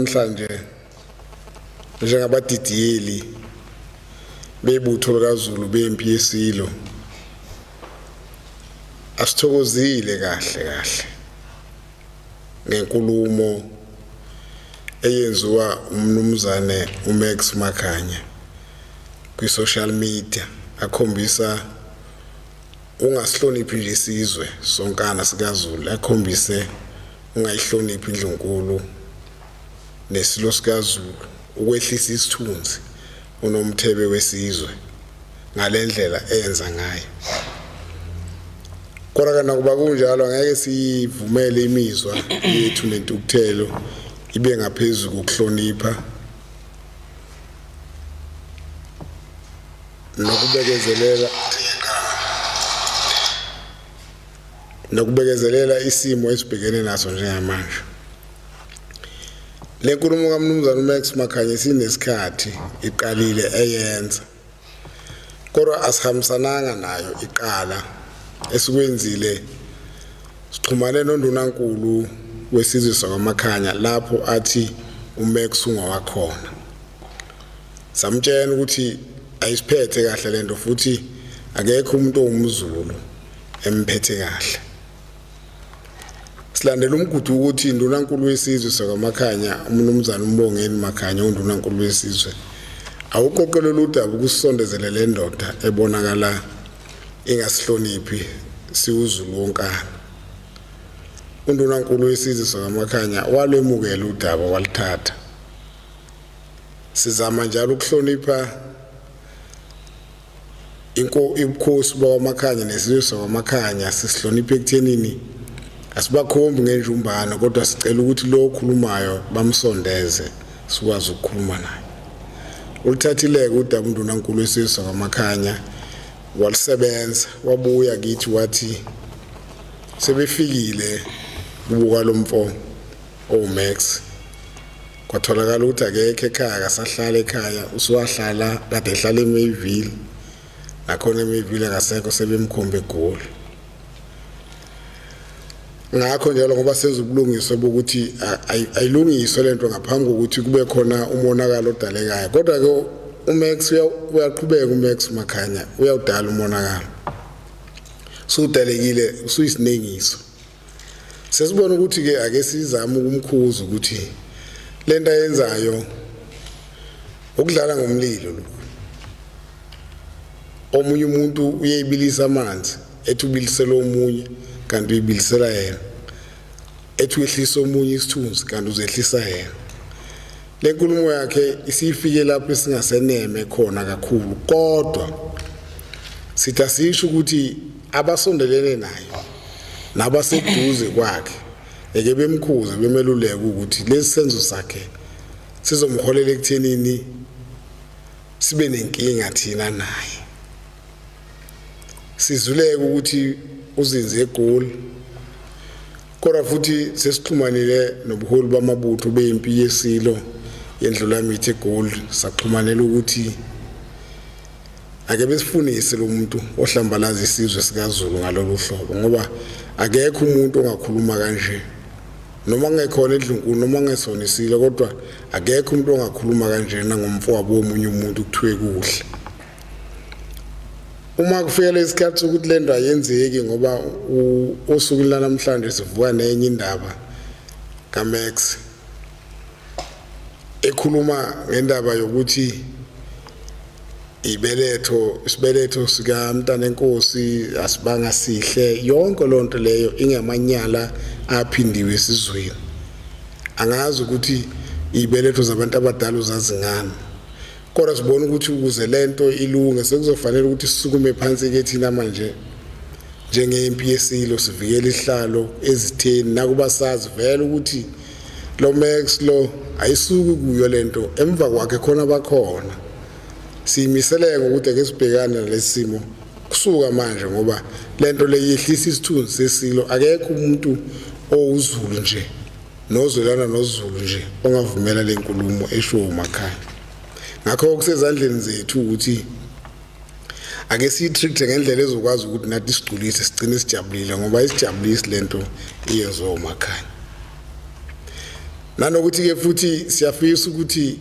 Namhlanje njengabadidiyeli bebutho likaZulu bempi yesilo asithokozile kahle kahle ngenkulumo eyenziwa umnumzane uMax Makhanya kwi-social media akhombisa ungasihloniphi nje isizwe sonkana sikaZulu, akhombise ungayihloniphi indlunkulu nesilo sikaZulu, ukwehlisa isithunzi uNomthebe wesizwe ngalendlela eyenza ngayo. Kodwa ke nakuba kunjalo angeke siyivumele imizwa yethu nentukuthelo ibe ngaphezu kokuhlonipha nokubekezelela isimo esibhekene naso njengamanje. Le nkulumo kaMnumzane uMax Makhanya isinesikhathi iqalile eyenza, kodwa asihambisananga nayo iqala. Esikwenzile sixhumane noNdunankulu wesizwe sakwaMakhanya lapho athi uMax ungowakhona. Samtshela ukuthi ayisiphethe kahle lento futhi akekho umuntu owumZulu emphethe kahle. Silandela umgudu ukuthi iNdunankulu wesizwe sakwaMakhanya uMnumzane uMbongeni Makhanya uNdunankulu wesizwe awuqoqe lolu daba ukusondezele le ndoda ebonakala ingasihloniphi siwuZulu wonkana. UNdunankulu wesizwe sakwaMakhanya walwemukela udaba waluthatha. Sizama njalo ukuhlonipha ubukhosi bakwaMakhanya nesizwe sakwaMakhanya, sisihloniphe ekuthenini asibakhombi ngenjumbano, kodwa sicela ukuthi lo okhulumayo bamsondeze sikwazi ukukhuluma naye. Ulithathile-ke udaba uNdunankulu wesizwe sakwaMakhanya walisebenza, wabuya kithi wathi sebefikile kubuka lo mfo owuMax, kwatholakala ukuthi akekho ekhaya, akasahlala ekhaya, usuwahlala kade ehlala eMayville, nakhona eMayville akasekho, sebemkhomba eGoli. Ngakho njalo ngoba senza ubulungiswa bokuthi ayilungiswe lento ngaphambi kokuthi kube khona umonakalo odalekayo, kodwa ke uMax uyaqhubeka, uMax Makhanya uyawudala umonakalo, sudalekile, usuyisinengiso. Sesibona ukuthi ke ake sizame ukumkhuza ukuthi lento ayenzayo ukudlala ngomlilo lokhu. Omunye umuntu uyeyibilisa amanzi ethi ubilisela omunye kanti uyibilisela yena, ethi uyehlisa omunye isithunzi kanti uzehlisa yena. Le nkulumo yakhe isifike lapho esingaseneme khona kakhulu, kodwa sithi asisho ukuthi abasondelene naye nabaseduze kwakhe eke bemkhuze bemeluleke ukuthi lesi senzo sakhe sizomholela ekuthenini sibe nenkinga thina naye. Sizuleke ukuthi uzinze eGoli, kodwa futhi sesixhumanile nobuholi bamabutho bempi yesilo yendlulamithi eGoli, saxhumanela ukuthi ake besifunise lo muntu ohlambalaza isizwe sikaZulu ngalolu hlobo, ngoba akekho umuntu ongakhuluma kanje noma kungekhona endlunkulu noma kungesona isilo, kodwa akekho umuntu ongakhuluma kanjena ngomfowabo womunye umuntu kuthiwe kuhle. Uma kufika isikhathi sokuthi le nto ayenzeki, ngoba osukwini lanamhlanje sivuka nenye indaba kaMax ekhuluma ngendaba yokuthi ibeletho isibeletho sikamntanenkosi asibanga sihle. Yonke loo nto leyo ingamanyala aphindiwe esizweni. Angazi ukuthi ibeletho zabantu abadala uzazingani, kodwa sibona ukuthi ukuze lento ilunge sekuzofanele ukuthi sisukume phansi ke thina manje njengempi yesilo, sivikele isihlalo ezitheni, nakuba sazi vele ukuthi lo Max lo ayisuki kuyo lento, emva kwakhe khona bakhona. Siyimiseleke ukuthi ake sibhekane nalesi simo kusuka manje, ngoba lento le yehlisa isithunzi sesilo. Akekho umuntu owuZulu nje nozwelana noZulu nje ongavumela le nkulumo eshiwo uMakhanya. Ngakho kusezandleni zethu ukuthi ake siyi-treat ngendlela ezokwazi ukuthi nathi sigculise sigcine sijabulile, ngoba isijabulisi lento iyenziwa uMakhanya. Nanokuthi-ke futhi siyafisa ukuthi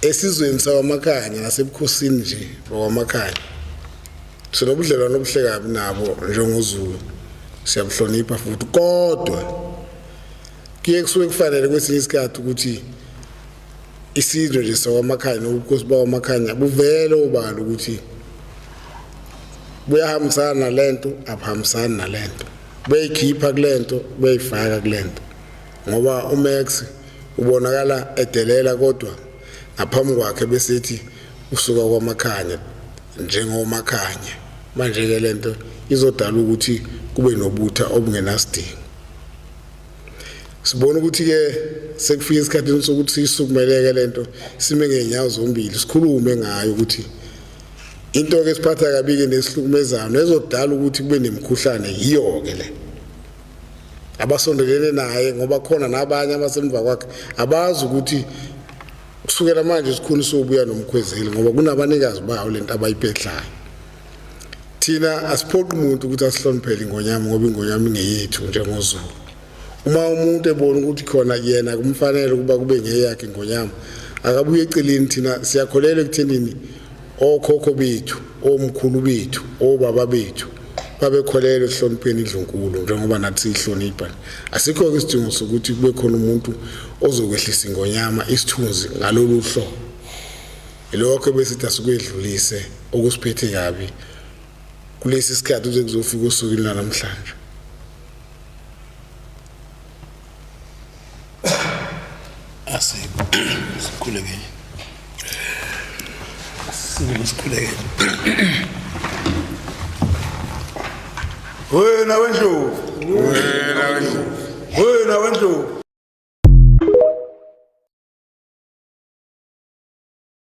esizweni sakwamakhanya nasebukhosini nje bakwamakhanya sinobudlelwano obuhle kabi nabo njengoZulu, siyabuhlonipha futhi, kodwa kuye kusuke kufanele kwesinye isikhathi ukuthi isizwe nje sakwamakhanya nobukhosi bakwamakhanya buvele obala ukuthi buyahambisana nalento, abuhambisani nalento, buyayikhipha kulento, buyayifaka kulento, ngoba uMax ubonakala edelela kodwa ngaphambi kwakhe besithi usuka kwamakhanya njengomakhanya. Manje-ke lento izodala ukuthi kube nobutha obungenasidingo. Sibona ukuthi-ke sekufika esikhathini sokuthi siyisukumeleke lento, sime ngey'nyawo zombili, sikhulume ngayo ukuthi into-ke esiphatha kabi-ke nesihlukumezayo nezodala ukuthi kube nemikhuhlane yiyo-ke le. Abasondelene naye, ngoba khona nabanye abasemva kwakhe abazi ukuthi kusukela manje isikhuni sobuya nomkhwezeli, ngoba kunabanikazi bawo lento abayiphehlayo. Thina asiphoqi umuntu ukuthi asihloniphele ingonyama, ngoba ingonyama ingeyethu njengoZulu. Uma umuntu ebona ukuthi khona yena kumfanele ukuba kube ngeyakhe ingonyama, akabuye eceleni. Thina siyakholelwa ekuthenini okhokho bethu, omkhulu bethu, obaba bethu babekholelwa ekuhlonipheni indlunkulu njengoba nathi siyihlonipha. Asikho-ke isidingo sokuthi kube khona umuntu ozokwehlisa ingonyama isithunzi ngalolu hlobo. Ilokho ebesithi asikwedlulise okusiphethe kabi kulesi sikhathi kuze kuzofika osukwini lwanamhlanje. Asikhulekele. Sikhulekele. Wena wendlovu. Wena wendlovu. Wena wendlovu.